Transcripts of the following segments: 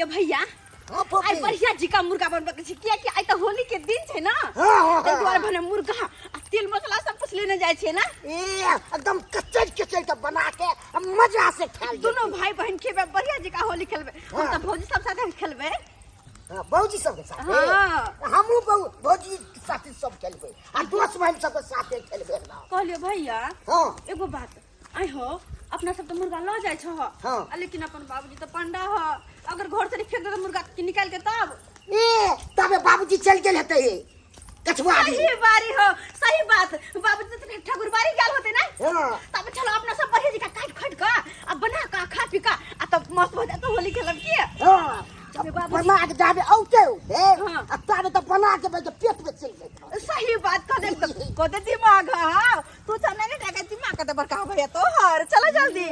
ये भैया, हाँ, पप्पी। आइ बढ़िया जी का मुर्गा बनबे के छै, कियाकि आइ तऽ होली के दिन छै ना। हाँ, हाँ, ताहि दुआरे हाँ। भने मुर्गा आ तेल मसाला सब कुछ लेने जाइ छै ना। ए, एकदम कचर कचर के बना के आ मजा से खायल जेतै। दुनू भाई बहन खेबै, बढ़िया जी का होली खेलबै। हम हाँ। तऽ भौजी सब साथे खेलबै। हाँ, भौजी सबके साथे। हाँ। हमहूँ भौजी के साथे सब खेलबै आ दोस्त बहिन सबके साथे खेलबै ना। कहलियो भैया, हाँ। एगो बात आइ हो, अपना सब तऽ मुर्गा लऽ जाइ छह। हाँ। आ लेकिन अपन बाबूजी तऽ पंडा ह, अगर घर से फेंक दे मुर्गा के निकाल के तब? ए, तबे बाबूजी चल गेल हेतै कछुआरी। सही बारी हो, सही बात। बाबूजी तऽ ठाकुरबाड़ी गेल होते ना। हाँ। तब चलो अपना सब बढ़िया जकाँ काटि खोटि कऽ आ बना कऽ खा पी कऽ आ तब मस्त भऽ जायत, होली खेलब की। हाँ। तबे बाबूजी- बना के जाबे औते औते हाँ। आ ताबे तऽ बना के बैठ पेट में चलि जेतै। सही बात कहले तऽ कहते दिमाग हाँ तू चना ने टाका दिमाग कते बड़का हो गया तोहर। चलो जल्दी।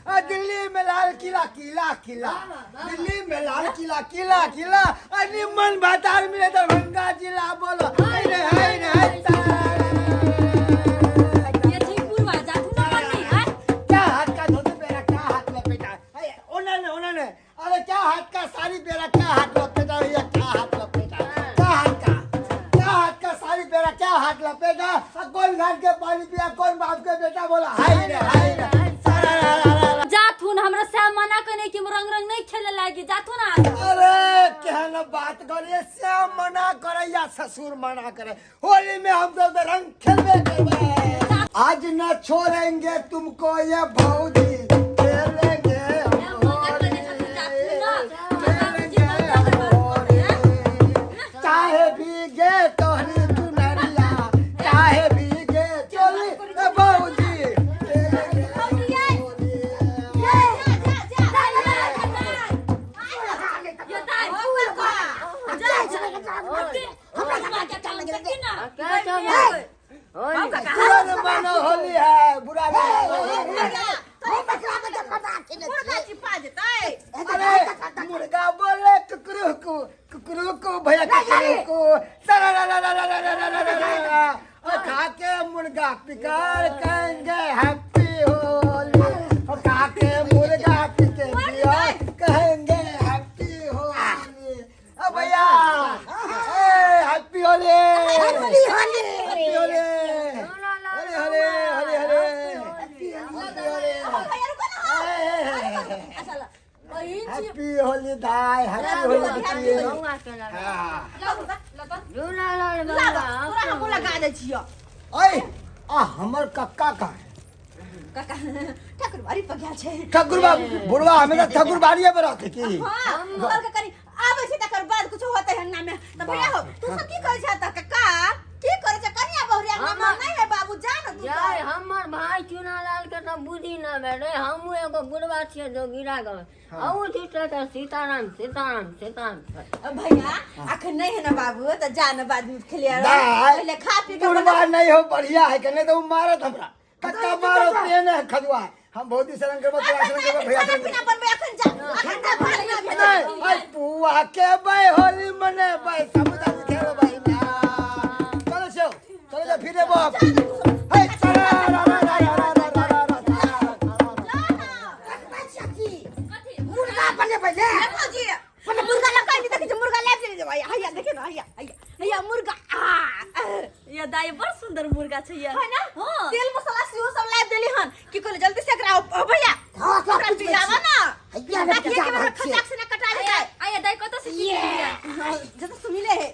आ, दिल्ली में लाल किला किला किला, दिल्ली में लाल किला किला किला, आ निमन बाजार मिले दरभंगा जिला। बोलो हाय रे हाय रे हाय। ये ठीक बुढ़वा जाथु ना मम्मी हाय। क्या हाथ का धोती पेरा क्या हाथ लपेटा अरे ओना ने ओना ने, अरे क्या हाथ का साड़ी पेरा क्या हाथ लपेटा भैया, क्या हाथ लपेटा, क्या हाथ का, क्या हाथ का साड़ी पेरा क्या हाथ लपेटा, आ कौन घाट के पानी पिया कौन बाप के बेटा। बोला हाय रे हाय रे सारा रा रा रा रा। जाथुन हमरा से मना कने कि रंग रंग नहीं खेले लागी, जाथुन आ। अरे केहन बात करे, श्याम मना करे या ससुर मना करे, होली में हम सब रंग खेलबे करबै। आज न छोड़ेंगे तुमको ये भौजी, खेलेंगे हम होली, खेलेंगे हम होली। चाहे भीगे तोहरी चुनरिया, चाहे भीगे चोली ए भौजी, खेलेंगे हम होली। बुरा न मानो होली है, बुरा न मानो होली है। मुर्गा चिपा जेतै। अरे मुर्गा बोले कुकरू को, कुकरू को भैया कुकरू को, सरा रा रा रा रा रा रा रा रा रा। और खा के मुर्गा पिकार कहेंगे हैप्पी होली, और खा के मुर्गा पिके बियर कहेंगे हैप्पी होली। ओ भैया, ए happy Holi, happy Holi. Happy Holi, Holi Holi Holi Holi happy Holi. भैया रुको ना। अच्छा ला। बहिन छी। हैप्पी होली दाई, हैप्पी होली बेटी। हाँ। लाबा, तोरा हम लगा दै छियौ। ओए, आ हमर कक्का कहाँ है? काका ठाकुरबाड़ी पर गेल छै। ठाकुर बाबू बुढ़वा हमेशा ठाकुर बाड़िए पर रहते की? हाँ, कहलकै कनी आबै छै तकर बाद कुछो होतै हन्ना में। तऽ भैया हो, तू सब की करै छह तऽ काका? की करै छह? कनिया बहुरिया अंगना में नहीं है बाबू, जा न तू यार सब। हमर भाई चुनालाल के तऽ बुद्धि न भेलै, हमहूँ एगो बुढ़वा छियै जो गिरा गए अहूँ छियै तऽ सीताराम सीताराम सीताराम। भैया अखन नहीं है ना बाबू, तऽ जा न बाद में खेलिया। दाई, पहिले खा पी के बुढ़वा नहीं हो बढ़िया है के नहीं तो उ मारत हमरा। कक्का मारो तेने है खजुआ। हम बहुत ही शरण करबो, तोरा शरण करबो, भैया खाना शरण पीना करबो। बनबै अखन जा, अखन जा भात ना भेजै। नहीं, आई पुआ के बै होली मने बै सब दारू खेलो भाई ना। चलो चलो चलो जा फिरे बाप। हे चला रा रा रा रा रा रा रा रा रा। मुर्गा बनेबै ले। ए भौजी, मुर्गा लगा के देखै छी, मुर्गा लाबि देने जेबै। हैया देखियौ न, हैया हैया हैया मुर्गा आ ये दाई बड़ सुंदर मुर्गा छै ये। है ना? हाँ। तेल मसाला सेहो सब लाबि देली हन। की कहले जल्दी से एकरा ओ भैया, हाँ, सब ओकरा कुछ पिजावा ना। हैया ने ताकि एक पिजावा बेर छियै। खचाक से ना कटा जेतै। आया दाई कतऽ से सीखलियै? हाँ, जतऽ से मिले है।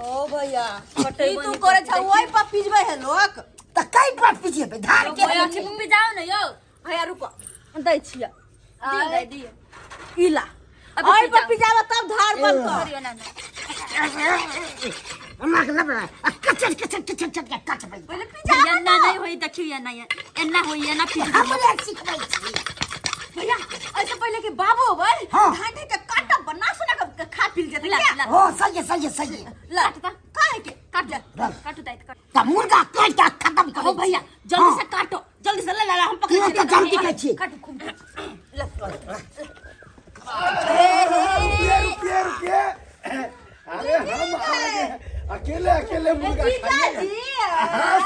ओ भैया, कटै ई तू बनी करै छ ओइ पर पिजबै है लोक। तऽ कै पर पिजेबै धार के? भैया छी पिजाओ ने यौ। हैया रुको, दै छियै। दियौ दाई दियौ। ई ला। अभी ओइ पर पिजाओ। पिजावा तब धार बनतौ। करियौ ना ना। हमरा के लेबै आ कचर कचर कचर कचर कटबै। पहिले पिजावा। एना नहीं होई, देखियौ एना एना होई, एना पिज। हमरे सिखबै छी। भैया ऐसे पहिले के बाबू होबै हाँ। धान के काटा बना सुना के खा पी जेतै। ला, क्या? ला। हो, सही है, सही है, सही है। ला काहे के काट जा। काटू दाई काटू। तऽ मुर्गा काटि कऽ खत्म करै हो भैया जल्दी हाँ। से काटो, जल्दी से ले ला, ला, हम पकड़ किया के तऽ जल्दी कहै छी। काटू खूब। ला। रुकिए रुकिए रुकिए, अरे हम आ गए, अकेले अकेले मुर्गा जीजा खाइए। जी।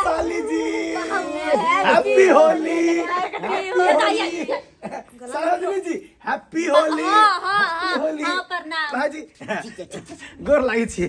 साली जी, हैप्पी होली, हैप्पी होली सरोजनी जी, हैप्पी होली। हाँ, हाँ, हैप्पी होली। हाँ, प्रणाम। भाईजी गोर लागै छी।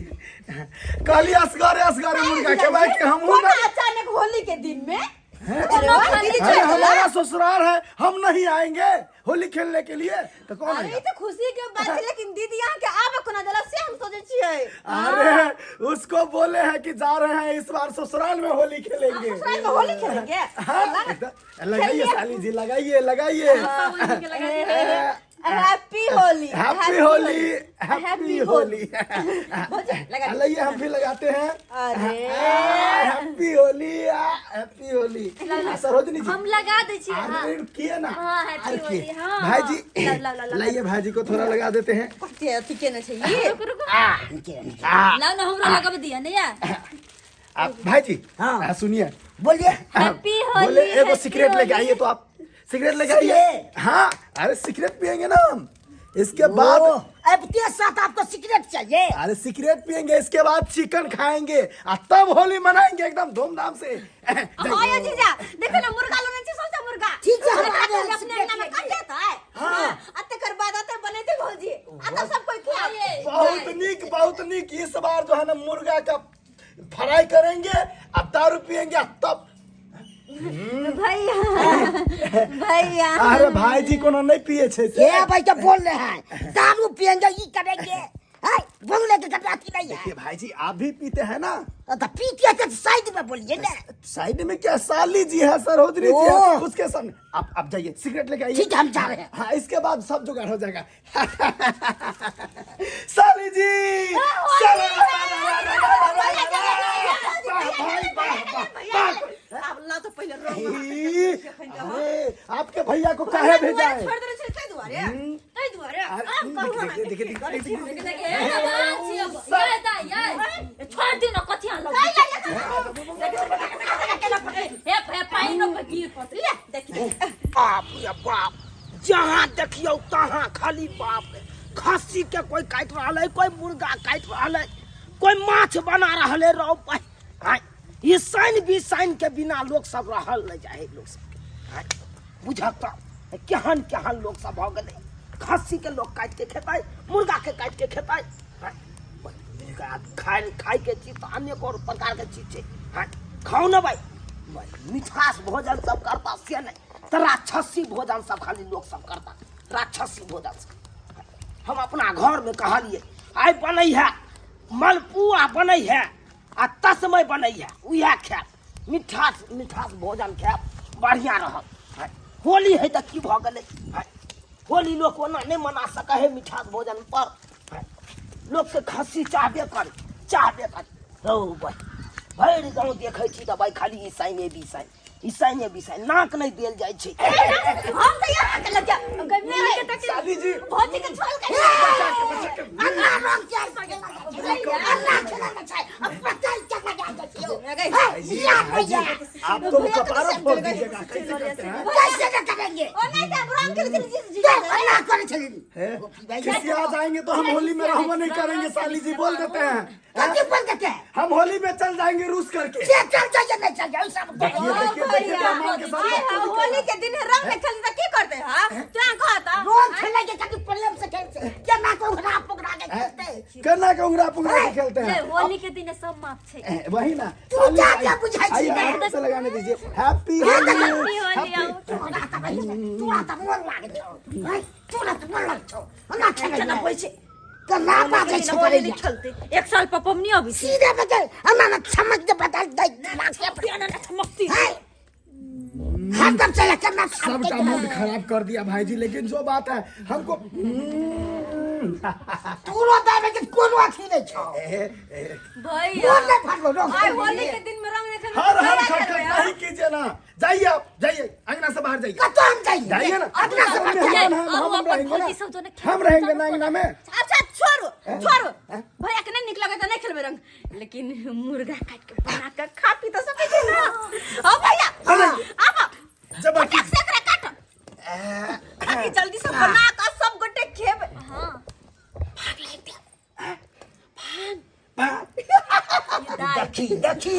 कहली असगरे असगरे मुर्गा खेबै के हमहूँ कोना अचानक होली के दिन में? अरे वाह, दीदी अरे छोड़ देला। हमारा ससुराल है, हम नहीं आएंगे होली खेलने के लिए तो कौन अरे आएगा? ई तऽ खुशी के बात छै, लेकिन दीदी अहाँ के आबे कोना देलक से हम सोचै छियै। अरे उसको बोले हैं कि जा रहे हैं इस बार ससुराल में होली खेलेंगे। ससुराल में होली खेलेंगे? हाँ, एकदम। लगाइए साली जी, लगाइए लगाइए। Happy Holi, happy Holi, happy Holi. भौजी, लगा लाइए हम भी लगाते हैं। अरे हैप्पी होली, हैप्पी होली सरोजनी जी। हम लगा दै छी। हाँ। अरे रुकिए ना। हाँ, हैप्पी अरे होली, हाँ, भाई हाँ। जी लाओ, लाओ, लाओ, लाओ। लाइए भाई को थोड़ा लगा देते हैं। कते अथी केने छै ई? रुकू रुकू, लाओ ना, हमरो लगाबे दिया ने यार। आप भाई जी। हाँ। हाँ, सुनिए। बोलिए। हैप्पी होली। बोले एगो हैप्पी सिगरेट लेके होली। आइए तो आप सिगरेट लेके आइए। सिगरेट? हाँ, अरे सिगरेट पियेंगे ना हम इसके बाद। ओ, अब के साथ आपको सिगरेट चाहिए? अरे सिगरेट पियेंगे, इसके बाद चिकन खाएंगे और तब होली मनाएंगे एकदम धूमधाम से। हाँ यो जीजा, देखो ना मुर्गा लोने छी, सबसे मुर्गा। ठीक है, हम अरे आ गए, अपने सिगरेट अंगना में लेके। कट जाता है। हाँ, आ तकर बाद आते बनेते भौजी, आ तब सब कोई खियाए। बहुत निक, बहुत निक। इस बार जो है ना मुर्गा का फ्राई करेंगे और दारू पियेंगे और तब भैया भैया। अरे भाई जी कोनो नहीं पिए छे से। ये भाई तो बोल रहे हैं दारू पियेंगे, ये करेंगे, हैं? बोलने के कभी आती नहीं है। देखिए भाई जी, आप भी पीते हैं ना? तो पीते हैं तो साइड में बोलिए ना। साइड में क्या, साली जी है, सरोजनी जी है, ओ। उसके सामने आप जाइए, सिगरेट लेके आइए। ठीक है, हम जा रहे हैं। हाँ, इसके बाद सब जुगाड़ हो जाएगा। साली जी, साली, वाह भाई वाह वाह वाह। अब ला तो पहिले रंग। ई, अरे आपके भैया को काहे भेजा है? छोड़ देने छै ताहि दुआरे, ताहि दुआरे। अरे, आब कहू हमरा। देखिए, देखिए, देखिए, देखिए, देखिए। ए, बात छी अब। ये दाइ, ये। छोड़ दियो ना, कथी अहाँ लग हे हे पानि न गिर पड़तै। ले देखी देखी। बाप रे बाप, जहाँ देखियौ तहाँ खाली बाप रे खस्सी के कोई काटि रहल है, कोई मुर्गा काटि रहल है, कोई माछ बना रहल है। रौ भाई, आँय, ई साइन भी साइन के बिना लोग सब रहल नहीं जाए है लोग सबके। आँय, बुझक तऽ केहन केहन लोग सब भऽ गेलै। खस्सी के लोग काटि के खेतै, मुर्गा के काटि के खेतै। आँय, खाय खाय के चीज तऽ अनेक और प्रकार के चीज छै। आँय, खाउ ने भाई, मिठास भोजन सब करता से नहीं तऽ राक्षसी भोजन सब खाली लोग सब करता, राक्षसी भोजन सब। हम अपना घर में कहलिए आइ बनै है मलपुआ बनै है आ तस्मै बनै है, उएह खायब, मिठास मिठास भोजन खायब, बढ़िआँ रहत। आँय, होली है तऽ की भऽ गेलै? आँय, होली लोक ओना नहि मना सकै है मिठास भोजन पर। आँय, लोकके खस्सी चाहबे करी, चाहबे करी। रौ भाइ, भरि गाँव देखै छी तऽ भाइ खाली ईसाइने बिसाइन, ईसाइने बिसाइन, नाक नहि देल जाइ छै। हम तऽ यहाँ के लग जा गई साली जी। भौजी के छोड़ के। अन्ना रंग के अन्ना खेलना छै, अब पता ही क्या लगा देखियो। भाई जी, भाई जी, आप तो कपार फोड़ दीजिएगा, कैसे करते हैं? कैसे न करेंगे? ओ नहीं तऽ रंग खेले छली जी जी। अन्ना करे छली। हैं? किसी आ जाएंगे तो हम होली में रहना नहीं करेंगे साली जी, बोल देते हैं। कथी बोल देते हैं? हम होली में चल जाएंगे रूस करके। से चल जाइए, नहीं चल जाइए सब। देखिए देखिए देखिए, ब्राह्मण के साथ आय बच्चों हाँ, भी होली के दिन रंग नहीं खेलते तऽ की करते? हाँ, तू कहता रोज खेलेंगे कभी प्रेम से खेलते, क्या ना को उघरा पुघरा के खेलते हैं। कन्ना के उंगरा पुंगरा के खेलते हैं। होली के दिन सब माफ छै। ए, वही ना। तू साली, क्या आइए, क्या बुझाई छी? आइए, आराम से लगाने दीजिए। Happy Holi, happy Holi. Happy. आउ। तोरा तऽ तोरा तऽ मोन लागै छौ, हैं? तोरा तऽ मोन लागै छौ, हमरा खेलै केना होइ छै? तऽ ना बाजै छै। होली नहीं खेलते, एक साल पर पबनी अबै छै। सीधे बदल हमरा ना समझ के बदल दे दिमाग से। ना ना चमकती। हैं? हरदम चला करना। सबका मूड खराब कर दिया भाई जी, लेकिन जो बात है हमको तोरो दावे के कोनो अथी नहीं छौ। ए, ए, भैया मोन नहीं भरलो रंग। आइ होली के दिन में रंग नहीं खेलते? हर हर खट खट नहीं कीजिए ना। जाइए आप, जाइए अंगना से बाहर जाइए। कतौ हम जाइए? जाइए ना। अपना से हम बाहर हम जाइए। हम अब अपन रहेंगे भौजी सब जो ना, ने खेल- हम रहेंगे ना अंगना में। अच्छा छोड़ो छोड़ो, भैया के नहीं निक लगे तऽ नहीं खेलबै रंग, लेकिन मुर्गा काट के बना के खा पी तऽ सकै छी ना? ओ भैया, आब जब फटाक से एकरा काट ताकि जल्दी से बना के सब गोटे खेबै। हाँ। देखी देखी।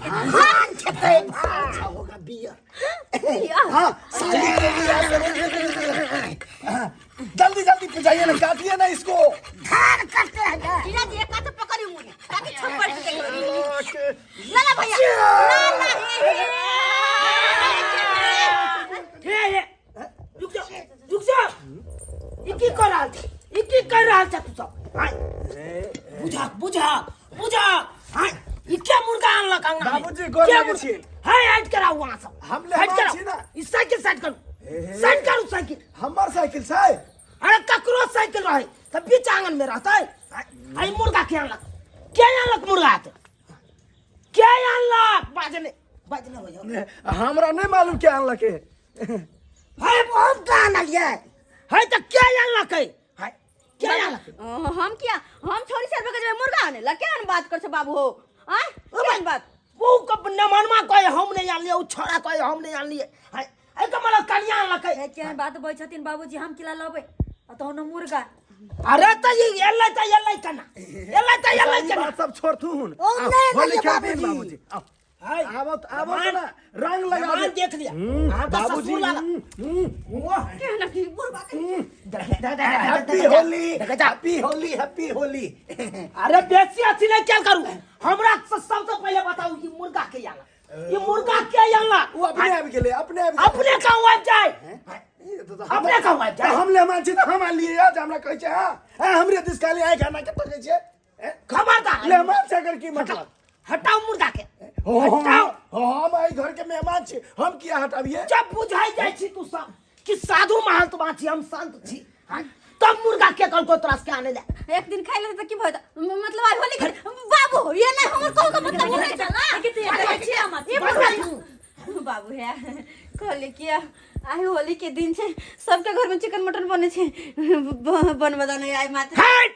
भांग खेतै अच्छा होगा बियर। हाँ, साली के भी हाँ, जल्दी जल्दी पूजाइए ना, काटिए ना इसको। धान कटते हैं ना। जीजा जी एक हाथ पकड़ी मुझे ताकि छप्पड़ के ना ना भैया ना ना हे हे हे रुक जाओ रुक जाओ ई की कर रहल छै ई की कर रहल छै तू सब आय बुझा बुझा बुझा आय ई के मुर्गा आनलक अंगना में? बाबूजी, गोर के लागै मुर्गा? छी। हे हट कराउ वहां सब हम हट मेहमान कराउ छी ना। ई साइकिल साइड करू साइड करू साइकिल हमर साइकिल छै। अरे ककरो साइकिल रहे तऽ बीच आंगन में रहतै। आय मुर्गा के आनलक के आनलक मुर्गा तऽ के आनलक बाजने बाजने हो जाओ। हमरा नहीं मालूम के आनलक है। है हम कहाँ आनलियै? है तऽ के आनलक है है के आनलक? हम किया हम छोरी सर पे के मुर्गा आने ला केहन बात कर छे बाबू हो आय केहन बात? वो कब नमनमा कहे हम नहीं आनलियै, उ छोरा कहे हम नहीं आनलियै। है एहि तऽ मतलब कनिया आनलक है। हे केहन बात बजै छथिन बाबूजी, हम किला लबै आ तहन मुर्गा। अरे तऽ ई एलै तऽ एलै केना, एलै तऽ एलै ई केना? बात सब छोड़थुन। ओ नहीं होली एलै खेलथिन बाबूजी। बाबूजी। आओ। है। आबो आबो मेहमान- ना रंग लगा मेहमान दे। देख लिया। अहाँ तऽ बाबूजी, ससुर लागा। वाह। केहन की बुढ़बा के happy Holi, happy Holi, happy Holi. अरे बेसी अथी नहीं क्या करू, हमरा से सबसे पहले बताऊ ई मुर्गा के आनलक, ई मुर्गा के आनलक? ओ अपने आबि गेलै, अपने आबि गेलै। अपने कहूँ आबि जाए, अपने कहूँ आबि जाए। हम मेहमान छी तऽ हम आनलियै या जे हमरा कहै छै हाँ हाँ हमरे दिस खाली आँखि एना के तकै छियै। खबरदार मेहमान छै एकर की मतलब? हटाओ मुर्गा के, हो, हो, हटाओ। हो, हम एहि घर के मेहमान छी, हम किया हटाबियै? जब बुझाइ जाइ छी तू सब कि साधु महात्मा छी, हम संत छी, हाँ, तब मुर्गा के कल को तोरा के आने ले। एक दिन खाइ लेते तऽ की भऽ मतलब आइ होली के बाबू ये नहीं हमर कहू के मतलब नहीं छै ना। लेकिन तू देखै छियै हमर। ई बाबू बाबू है कहले कि आइ होली के दिन छै, सबके घर में चिकन मटन बने छै, बनबे दो नहीं आइ मात्र। खाय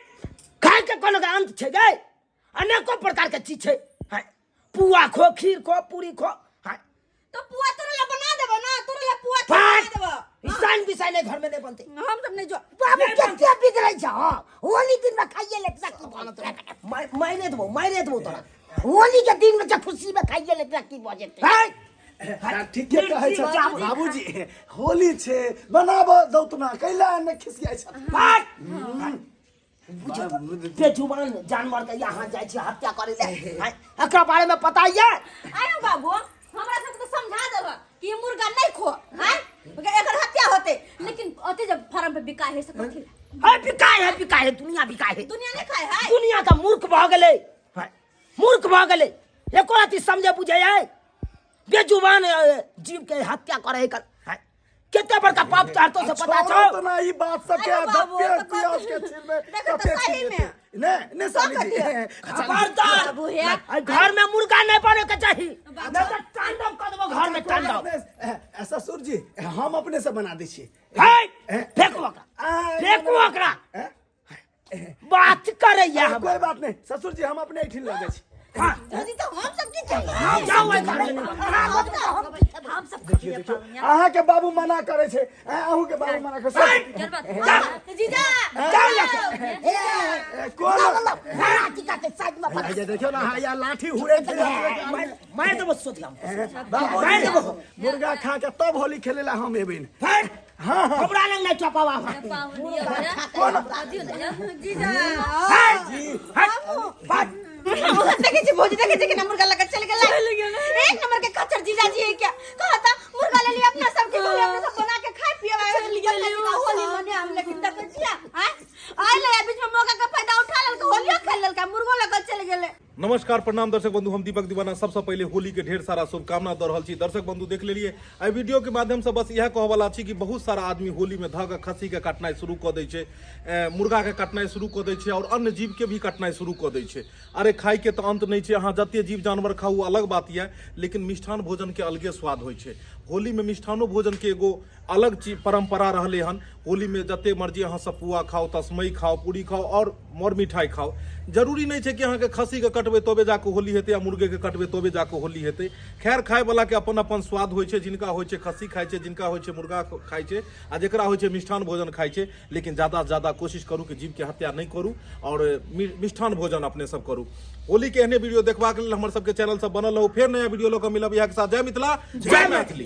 खाय के कोनो के अंत छै गै, अनेको प्रकार के चीज छै। हाँ, पुआ खो, खीर खो, पूरी खो। हाँ तो पुआ तोरे ला बना देबो ना, तोरे ला पुआ तोरे बना भाग। देबो। ईसान बिसाइन घर में नहीं बनते। हम सब नहीं जो बाबू नहीं बनते। कते बिगड़ै छ होली दिन में खाइए ले की बनत रहे? मायने देबो, मायने देबो तोरा। होली के दिन में जब खुशी में खाइए ले की भऽ जेतै? है ठीके कहै छै बाबूजी, होली छै बनाब दौतना कैला ने खिसियाइ छै। भाग। बेजुबान जानवर के यहाँ जाइ छी हत्या करे ले, हैं? एकरा बारे में पता ये? आयो बाबू हमरा सब के समझा देब कि ई मुर्गा नहीं खो, हैं एकर हत्या होते, लेकिन ओते जब फार्म पे बिका है से कथी ला? है बिकाय है, बिकाय है, दुनिया बिकाय है। दुनिया नहीं खाए है। दुनिया तऽ मूर्ख भऽ गेलै, हैं? मूर्ख भऽ गेलै, एको रति समझे बुझे है? बेजुबान जीव के हत्या करे है कर, हैं? कते बड़का पाप चढ़तो से पता छोड़ो छौ? तो ना ई बात सब के अरे बाबू, धप्पे तो पियाज के छिल में देखो तो कते सही छिल में। जेतै। ने ने साली जी। खबरदार। बाबू हे। आ घर में मुर्गा नहीं बने के चाही, नहीं तो तांडव कर देबो घर में, तांडव। ससुर जी हम अपने से बना दै छी। हे फेंकू ओकरा, फेंकू ओकरा, बात करैया हम। कोई बात नहीं ससुर जी, हम अपने एठिन लगे छी। हाँ। दादी तो हम सब की चाहिए? जाओ ओहि घर में। हम सब देखियो देखियो अहाँ के बाबू मना करे छै, अहूँ के बाबू मना करे छै। जीजा जाओ लके। कोन लाठी के साइड में हे देखियो ना, हाँ, या लाठी हुरे छै। मार देबो सोच हम। बाबू मार देबो। मुर्गा खा के तब होली खेलेला हम एबिन। फिर हाँ हाँ हमरा लग नहीं चपावा। जीजा जी हट। देखे छी भौजी, देखे छी केना मुर्गा लगा चल गेलै। एक नंबर के खच्चर जीजा जी है क्या कहता मुर्गा ले लिया अपना सब के घरे अपना सब बना के खाए पिए चल गेलै होली मने हम, लेकिन देखे छी हां आइ ले बीच में मौका के फायदा उठा लेलक, होलियो खेल लेलक, मुर्गो लगा चल गेलै। नमस्कार प्रणाम दर्शक बंधु, हम दीपक दीवाना सबसे पहले होली के ढेर सारा शुभकामना दऽ रहल छी। दर्शक बंधु देख लेलिए एहि वीडियो के माध्यम से बस इएह कहऽ वाला छी कि बहुत सारा आदमी होली में धऽ के खस्सी के काटनाइ शुरू कऽ दै छै, मुर्गा के काटनाइ शुरू कऽ दै छै और अन्य जीव के भी काटनाइ शुरू कऽ दै छै। अरे खाय के तऽ अंत नहि छै, अहाँ जते जीव जानवर खाउ अलग बात यऽ, लेकिन मिष्ठान भोजन के अलगे स्वाद होइ छै। होली में मिष्ठानो भोजन के एगो अलग चीज परंपरा रहलै हन। होली में जते मर्जी अहाँ सब पुआ खाउ, तस्मई खाउ, पूरी खाउ और मर मिठाई खाउ, जरूरी नहि छै कि अहाँके खस्सीके कटबै तबे जाकऽ होली हेतै आ मुर्गेके कटबै तबे जाकऽ होली हेतै। खैर, खायवलाके अपन अपन स्वाद होइ छै। जिनका होइ छै खस्सी खाइ छै, जिनका होइ छै मुर्गा खाइ छै, आ जकरा होइ छै मिष्ठान भोजन खाइ छै। लेकिन ज्यादासँ ज्यादा कोशिश करू कि जीवके हत्या नहि करू आओर मिष्ठान भोजन अपने सब करू। होली के एहने वीडियो देखबाक लेल हमर सबके चैनल सब बनल रहू। फेर नया वीडियो लऽ कऽ मिलब। इएह के साथ जय मिथिला, जय मैथिली।